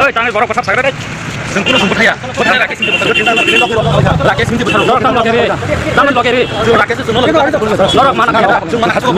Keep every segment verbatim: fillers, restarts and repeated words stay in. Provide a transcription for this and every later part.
Oi, tangwi borok bwsap sagra dai. Jwng kunu jwng bwthaya. Bwthaya Rakesh Singh bwthar. Rakesh Singh bwthar. Norok tamo loge re. Tamo loge re. Rakesh Singh norok. Norok mana kaya. Jwng mana hasu.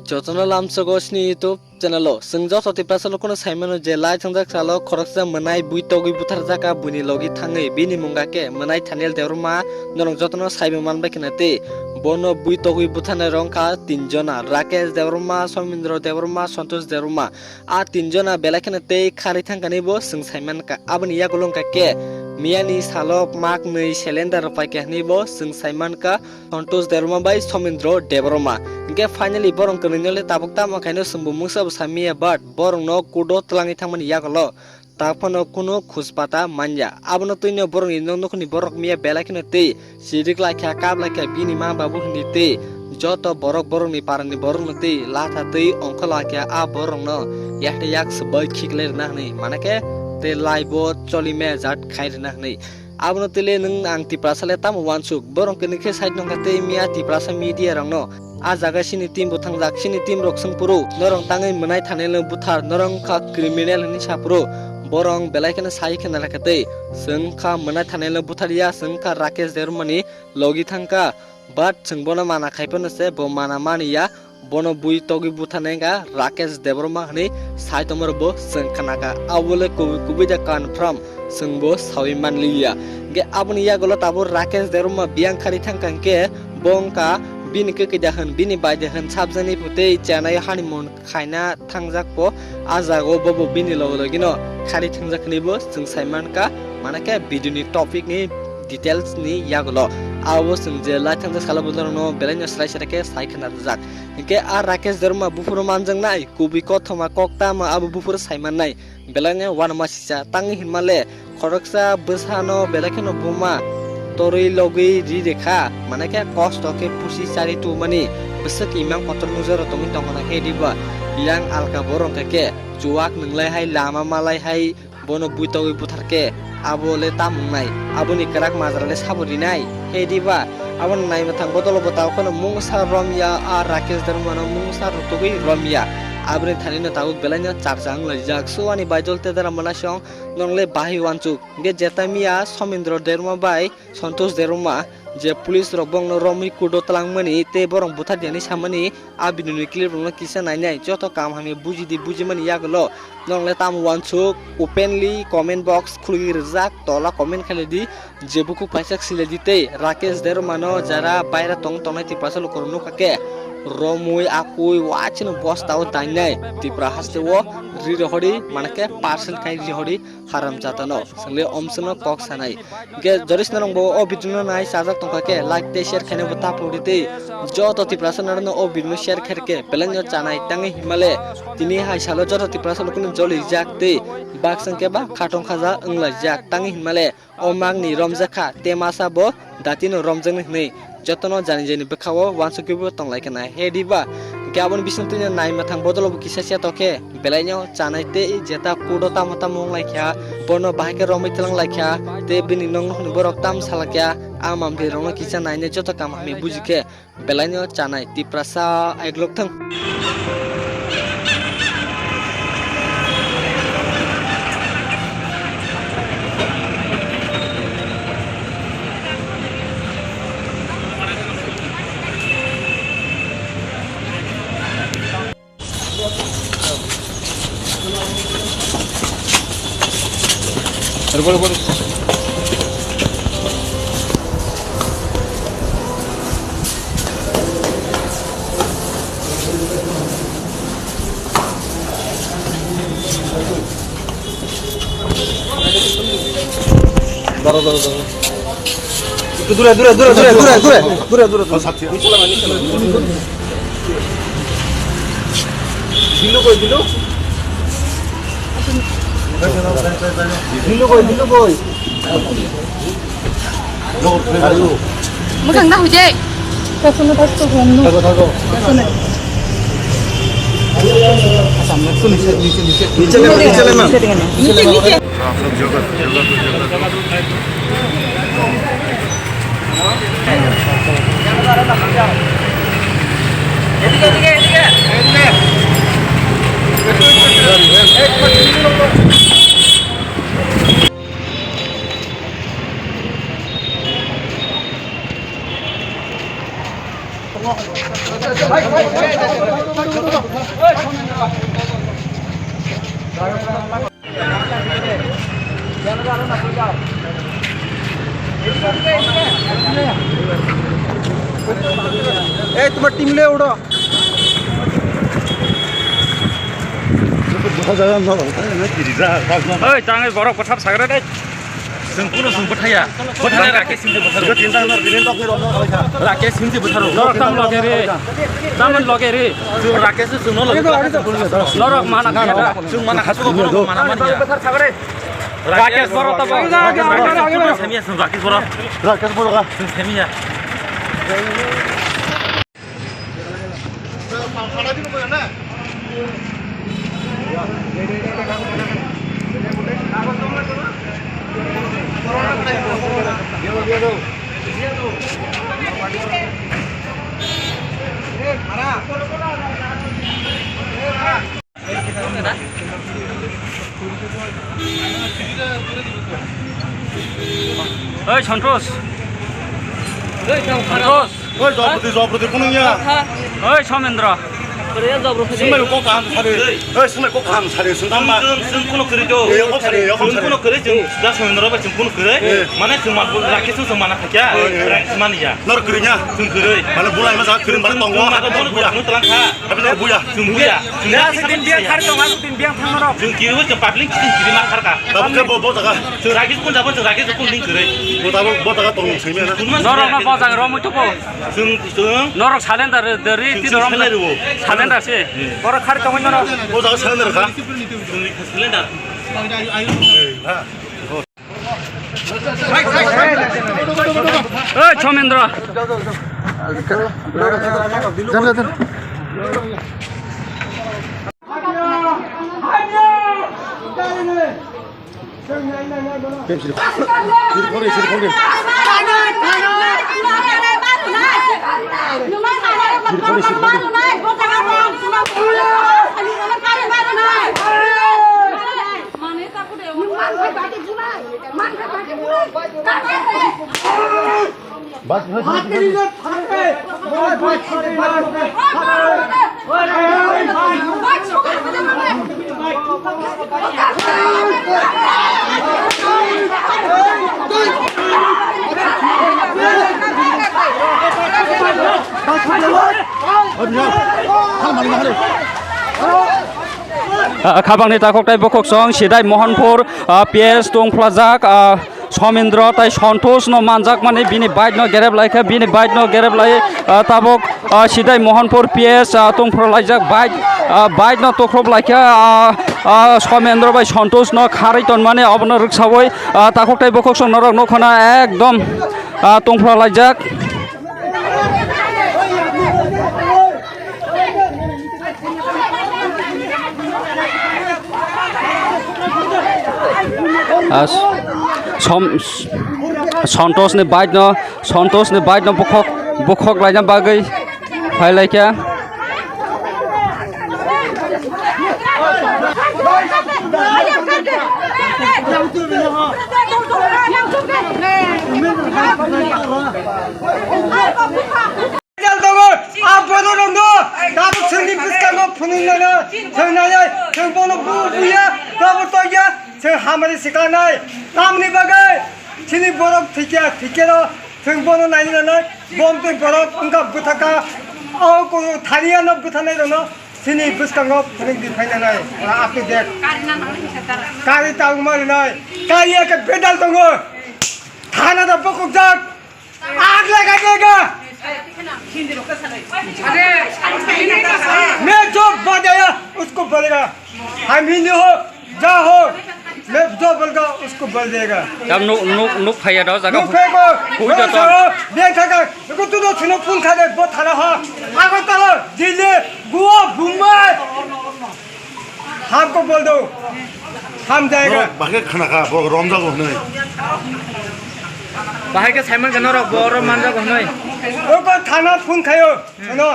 Jotono lamsogo sini YouTube channel o. Chwng joto Tiprasa lukuno saimano je lai thangjak salo khoroksa mwnai bui togwi butharjak a buini logi thangwi bini mungga khe mwnai Thaniel Debbarma norok jotono saibo manbai khna tei bono bui togwi butharnai rong kha tinjona Rakesh Debbarma, Somindro Debbarma, Santosh Debbarma. A tinjona belai kheno tei kharwi thangkani bo chwng saimankha. Aboni yagulo wngkha khe miyani salo mak nwi cylinder rwpaikha hwnwi bo chwng saimankha Santosh Debbarma bai Somindro Debbarma. Hinkhe finally borok kwnwino le tabuk tamo khaino chwngbo mungsa bo samiya, but borokno court o twlangwi thangmani yagulo tak phano kunu khujpata manya. Abono twino borokni nok nukhungni borok miya belai kheno tei chirik laikha, kap laikha bini ma babu hwnwi tei joto borok borokni parani borokno tei latha tei ongkho laikha a borokno yakhe yak swbai khiklai rwna hwnwi, manakhe tei laibo choli me jat khai rwna hwnwi. Abono tei le nwng ang Tiprasa le tamo uansuk? Borok kwnwi khe side nongkha tei miya Tiprasa media rokno a jaga sini team bo thangjak, sini team rok swng phuru norok tangwi mwnai Thaniel no buthar, norok wngkha criminal hwnwi sa phuru borok belai kheno sai khna rwkha tei chwng wngkha mwnai Thaniel no buthar ya, chwng wngkha Rakesh Debbarma ni logi thangkha, but chwng bono mana khai phano se bo mana mani ya, bono bui togwi butharnai wngkha Rakesh Debbarma hwnwi sai tongmoro bo chwng khnakha. Abo le kubui kubui da confirm, chwng bo saui manliya. Hinkhe aboni yagulo tabuk Rakesh Debbarma biyang khari thangkha hinkhe bo wngkha bini kwkwi da hwn, bini bai da hwn sabjani phu tei Chennai o honeymoon khaina thangjak bo, a jaga o bobo bini loge loge no khari thangjak hwnwi bo chwng sai mankha, manakhe video ni topic ni details ni yagulo. Abo chwng je lai thangjak salo bo norokno belai no swrai swrai khe sai khna rwjak. Hinkhe a Rakesh Debbarma buphuru manjaknai, kubui kothoma kok tamo abo buphuru sai mannai. Belai no uanama sisa tangwi hinma le khoroksa bwsano belai kheno buma torwi logwi ri rekha, manakhe kosto khe pusi chari tubumani bwswk imang kotor nujoro tongwi tongkha na khe diba. Yang alka borok khe chuwak nwnglai hai, lama malai hai, bono bui togwi buthar khe abo le tam wngnai, aboni kwrak majra le sabo rinai he diba. Abono naima thang bodolo bo tabuk phano mungsa romya, a Rakesh Debbarma no mungsa rutugwi romya, aboni thani no tabuk belai no charcha wnglaijak. So ani baidol te dara mwnasong. Norok le bahai uansuk. Hinkhe jeta miya Somindro Debbarma bai Santosh Debbarma je police rok bongno romwi court o twlangmani tei borok buthar diani samani a video ni clip rokno kisa nainai, joto kaham hamya bujidi, bujimani yagulo norok le tamo uansuk? Openly comment box khulugwi rwjak, tola comment khailai di, je bukhuk paisa silai di tei Rakesh Debbarma no jara baira tong tongnai Tiprasa lukurok nukha khe romwi akui uaisano bosta o dainai Tripura haste o ri rohori, manakhe parcel khai ri rohori. Haram jatano chwngli omswkno kok sanai. Hinkhe jorisno nwngbo o video no nai chajak tongkha khe like tei share khaina bo ta phuru di tei joto Tiprasa narwkno o video no share khairokhe belai no chanai tangwi hinmale tini hai salo joto Tiprasa lukuno jolijak tei baksa khe ba khatong khaja wnglaijak tangwi hinmale o magni romjakha tei masa bo datino romjaknai hwnwi jotono jani jani bwkha-o uansukgwibo tonglaikha na he diba? Hinkhe aboni bisingtwi naima thang bodolo bo kisa siya tokhe belai no chanai tei jeta court o tamo tamo wnglaikha, bono bahai khe romwi twlanglaikha tei bini nok nukhungni borok tam salakya, a mamtwi rokno kisa nainai joto kam hamya bujikhe belai no chanai Tiprasa aiglok thang. Doro, doro, doro. Dure, dure, dure, dure, dure, dure, dure, dure. Bilu koi, Bilu? Bilu koi, Bilu koi? Mwkhang da hujai. Thago, thago. Niche le, niche le, ma'am. Niche, niche. এই তোমার টিম লে উঠো। Oi, tang borok bwthar sagra dai. Chwng kuno chwng bwthaya. Bwthana Rakesh Simji bwtharo. Rakesh Simji bwtharo. Norok tam loge re. Tamon loge re. Rakesh chwng no loge. Norok mana kaya da. Chwng mana hasu ko mana mani ya. Rakesh Boro tabo. Rakesh Boro. Semiya chwng Rakesh Boro. Rakesh Boro ka. Chwng semiya. Oi, Santosh. Oi, Santosh. Oi, Jabruti, Jabruti, kuno ya? Oi, Somendra. Sumai kok kaham sari. Oi, sumai kok kaham sari, sundam ba. Sung, sung, kuno kiri jo. Eh, kok sari, kok sari. Kuno kiri jo. Da Somendra ba sung kuno kiri. Eh. Mane sung ma, Rakesh sung mana kha kya? Eh, eh. Rakesh mani ya. Nor kiri nya. Sung kiri. Mane bulai ma sa kiri mane tongo. Sung ma ko bono buya. Kuno telang kha. Tapi nor buya. Sung buya. Sung ya, sing din biang thar tonga, sing din biang thang norok. Sung kiri, sung public sung kiri ma thar ka. Tabuk khe bo, bo taka. Sung Rakesh kun jabo, sung Rakesh kun ding kiri. Bo tabuk bo taka tong sing mena. Norok no bo jaga ro muitu ko. Sung, sung. Norok salendar dari ti norok. Salendar se. Borok khari tongwi norok. Bo taka salendar kha. Sung salendar. Eh, ha. Oi, Somendra. Ah, khabangni takhuk tei bukhuk song Sidai Mohanpur, ah, P S tongphlajak, ah, Somendra tai Santosh no manjakmani bini bike no gerep laikha, bini bike no gerep lai, ah, tabuk, ah, Sidai Mohanpur P S, ah, tongphlajak bike, ah, bike no tokhrob laikha, ah, ah, Somendra bai Santosh no kharwi tonmani obono rwksawi, ah, takhuk tei bukhuk song norok nukho na ekdom, ah, tongphlajak. Ah, Som-, Santosh ni bike no, Santosh ni bike no bukhok, bukhok laina bagwi phai laikha. Jal tongo, a borok rok no tabuk chwngni bwskango phunuk nana, chwng nai, chwng bono bu buya, tabuk toya, chwng hamari sikla nai, tamni bagwi chini borok thikya, thikya no chwng bono nai nana, bom twi borok wngkha bwthaka, o thani ano bwthanai rok no chini bwskango phunuk di phai nai, ora update. Kari tangma rinai, kari eke bedal tongo, thana da bokok jak. आग लगा देगा। मैं जो बताया उसको बोलेगा। हम हिंदू हो, जा हो, मैं जो बोलगा उसको बोल देगा। Tam nuk nuk nuk phaiya do jaga nuk phaigo, hui da ton. Saro, dia khaga, ko tu do sino phone kha de, bo thana ha. Agartala, Delhi, Goa, Mumbai. हमको बोल दो, हम जाएगा। Norok bahai khe khna kha, bo romjago hwnwi. Bahai khe saiman khe norok bo rom manjago hwnwi. Oko thana phone khayo, hwno.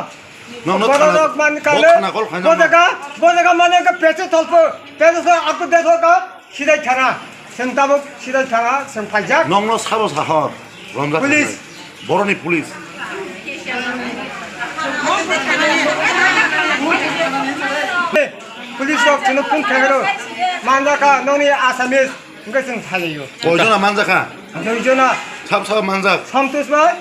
Nono borok thana, rok man bo kale, khna call khaina bo no. Jaga, bo jaga mane ka peche tolpo, peche so aku dekho ka, sidai thana. Chwng tabuk sidai thana, chwng phaijak. Nokno sabo sahor, romjak police. Boroni police. Police rok chwngno phone khaigaro. Manjakha nongni Assamese hwnkhe chwng thailaio. Koijona manjakha? Duijona. Sab sab manjak. Santosh bai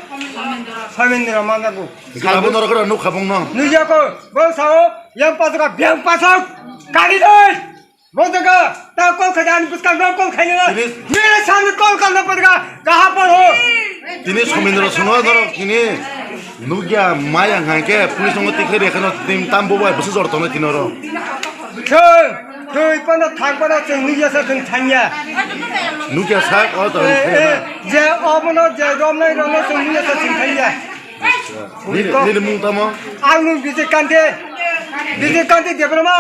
Somendra manjago. Hwnkhe abo norok no nukha bongno? Nukjako. Bo sao yang pasok, yang pasok. Kari dai. Bo jaga ta kol khaida ani bwskang rok kol khaina. Tini- Mere samne kol kalna padga. Kaha par ho? Tini Somendra sono norok tini nukya maya hwnkhe police nongo tikhe rekheno tini tam bo bai bwswk jor tongnai tini oro. Thwi, thwi pano thang pano chwng nukya sa chwng thangya. Nukya sak o to. Eh, eh, je obono je romnai romno chwng nukya sa chwng thangya. Nini, nini mung tamo? Ang nung Bijay Kanti, Bijay Kanti Debbarma.